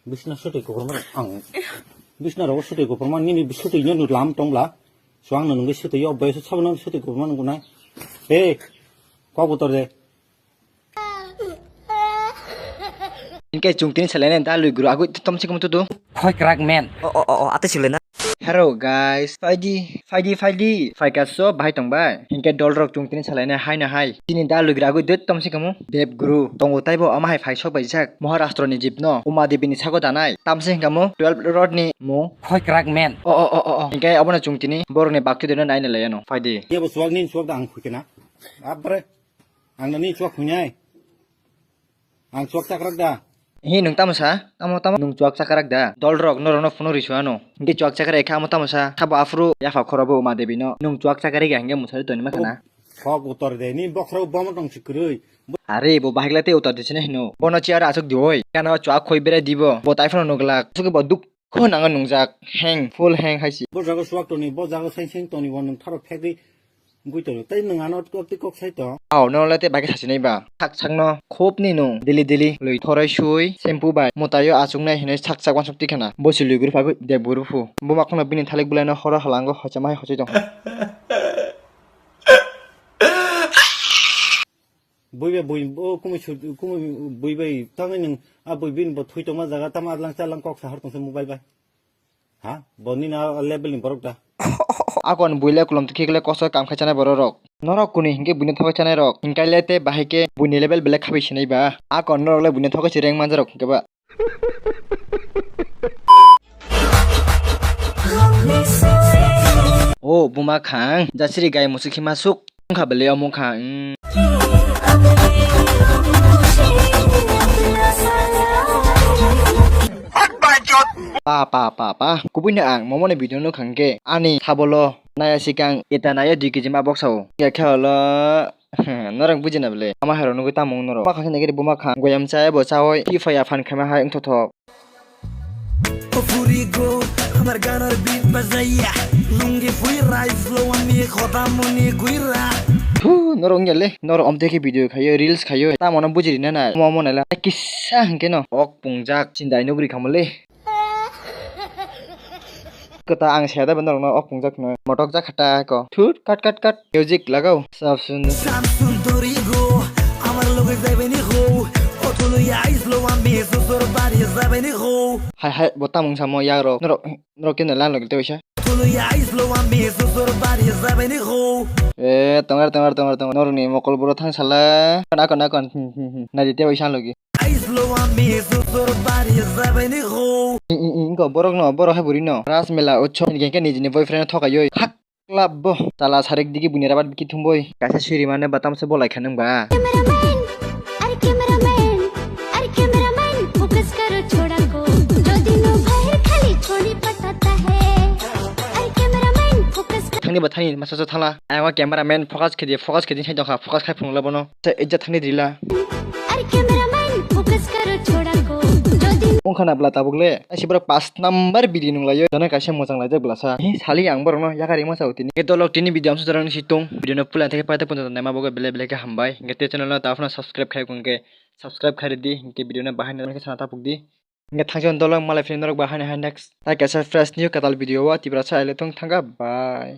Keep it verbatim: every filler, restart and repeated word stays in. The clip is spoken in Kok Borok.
Bisna sutwi kuphurma ang. Bisna rogo sutwi kuphurma nini sutwi no lam tongla. Swang no nungwi sutwi yo boyos sabno sutwi kuphurma nungna. Hey, kok butor de. Inke chungtini salai nai da lui guru agui tom sikam tu tu. Khoi krak men. O o o o ate sile na. Hello guys, phaidi, phaidi, phaidi, phaika so bahai tong bai. Hinkhe dol rok chungtini salai nai hai na hai. Chini da lui guru agui dut tom sikam. Dev guru tongo taibo ama hai phai sok bai jak. Maharashtra ni jip no. Uma Devi ni sago danai. Tam se hinkamo twelve road ni mo. Khoi krak men. O o o o o. Hinkhe abono chungtini borok ni bakti deno nai na lai ano. Phaidi. Yabo suwak ni suwak da ang khukena. Abbre. Ang nani suwak khuinai. Ang chuak chakrak da. Hi, nwng tamo sa? Tamo, tamo, nwng chuak chakrak da. Dol rok norok no phunuk ri suano. Hinkhe chuak chakrak ekha amo tamo sa? Sabo aphuru yapha khoro bo Uma Devi no. Nwng chuak chakrak ya hinkhe musari toni ma khana. Kok utor de, ni bokhorok bomo tong si kwrwi. Are, bo bahikla tei utor de sini hino. Bono chair asuk dioi. Kana chuak khoi berai dibo. Bo tai phano nuglak. Asuk bo duk Khon ang nungjak heng, full heng hai si. Bo jaga suwak toni, bo jaga seng seng toni, bo nwng tharo phegwi gwi toni. Tei nwng ano kok tei kok sai to. Aw, no le tei bagwi sasinai ba. Sak sakno khopni nung dili dili lui thorai sui, shampoo bai mwtaio achuknai hinui sak sak uansuk tikhana. Bo si lui guri phagwi dek buru phu. Bo makhuno bini thalik bulaino horo halango hochama hai hochai tong. Bui bai bui, o kumui su-, kumui bui bai tangwi nwng a bui bini bo thui tongma jaga tamo adlang chalang kok sahar tongsa mobile bai. Ha? Bo nini a level ni borok da? Akon bui le kulom tikhi le koso kam khai chanai borok rok. Norok kuni hinkhe buino thogwi chanai rok. Hinkai le te bahai khe buini level belai khabai sinai ba. Akon norok le buino thogwi se reng manja rok hinkhe ba. O buma khang, jasiri gai musuk hima suk. Wngkha bele omo kha, mm. Pa, pa, pa, pa. Kubui no ang momo ni video no khang khe ani thabolo naya sikang eta naya dui kg ma boksa o. Ya khe olo. Norok buji na bele. Ama hai rok nugui tamo wng norok. Buma khang khe nai khe buma khang. Goyam chaya bo chawi. Twi phaiya phan khaima hai wngthothok. O phuri go, amar ganar beat bajaiya. Lungi phui rai flow ani khoda moni guira. Thu, norok wngya le. Norok omtwi khe video khaio, reels khaio. Tamo no buji rina nai. Omo omo naila. Kisa hwnkhe no. Ok pungjak. Chindai nugri khamo le. Kota ang seda ba norokno ok pungjak no. Motok jak khata ko. Thut, kat, kat, kat. Music lagao. Sab sundor. Sam sundori go. Amar loge jaibe ni ho. Otolo ya islo ami sosor bari jaibe ni ho. Hai, hai, bo tamung samo yak rok. Norok, norok kene lan logite oisa. Otolo ya islo ami sosor bari jaibe ni ho. Eh, tongar, tongar, tongar, tongar. Norok ni mokol boro thang sala. Nakon, nakon. Hmm, hmm, hmm. Nai dite oisa logi. Islo ami sosor bari jaibe ni ho. Ing, ing, ing, ko borok no, borok hai buri no. Ras mela utsob ni khe nijini boyfriend no thokai oi. Hak lab bo. Chala sarik digi buini rabat biki thum boi. Kaisa suri mane batam se bolai kha nung ba. Cameraman, are cameraman, are cameraman, focus karo choda ko. Jo din bhar khali choli patata hai. Are cameraman, focus kar- Thangni ba thani masa sa thala. Ayang cameraman focus khedi, focus khedi sai dongkha, focus khai phunula bono. Sa ejja thangni drila. Are cameraman, focus karo choda ko. Jo din Wngkha na bla tabuk le. Ai si borok pas number bidi nung laio. Jana kaisa mojang laijak bla sa. Hi sali ang borok no yakari ma sao tini. Ke dolok tini video amsa jorang si tung. Video no pula theke paita punta naima bogo bele bele ke hambai. Ke te channel no tafna subscribe khai kung ke. Subscribe khai di. Ke video no bahai na ke sana tapuk di. Ke thangjon dolok malai phini norok bahai na hai next. Tai kaisa fresh new katal video wa tibra sa ele thung thanga. Bye.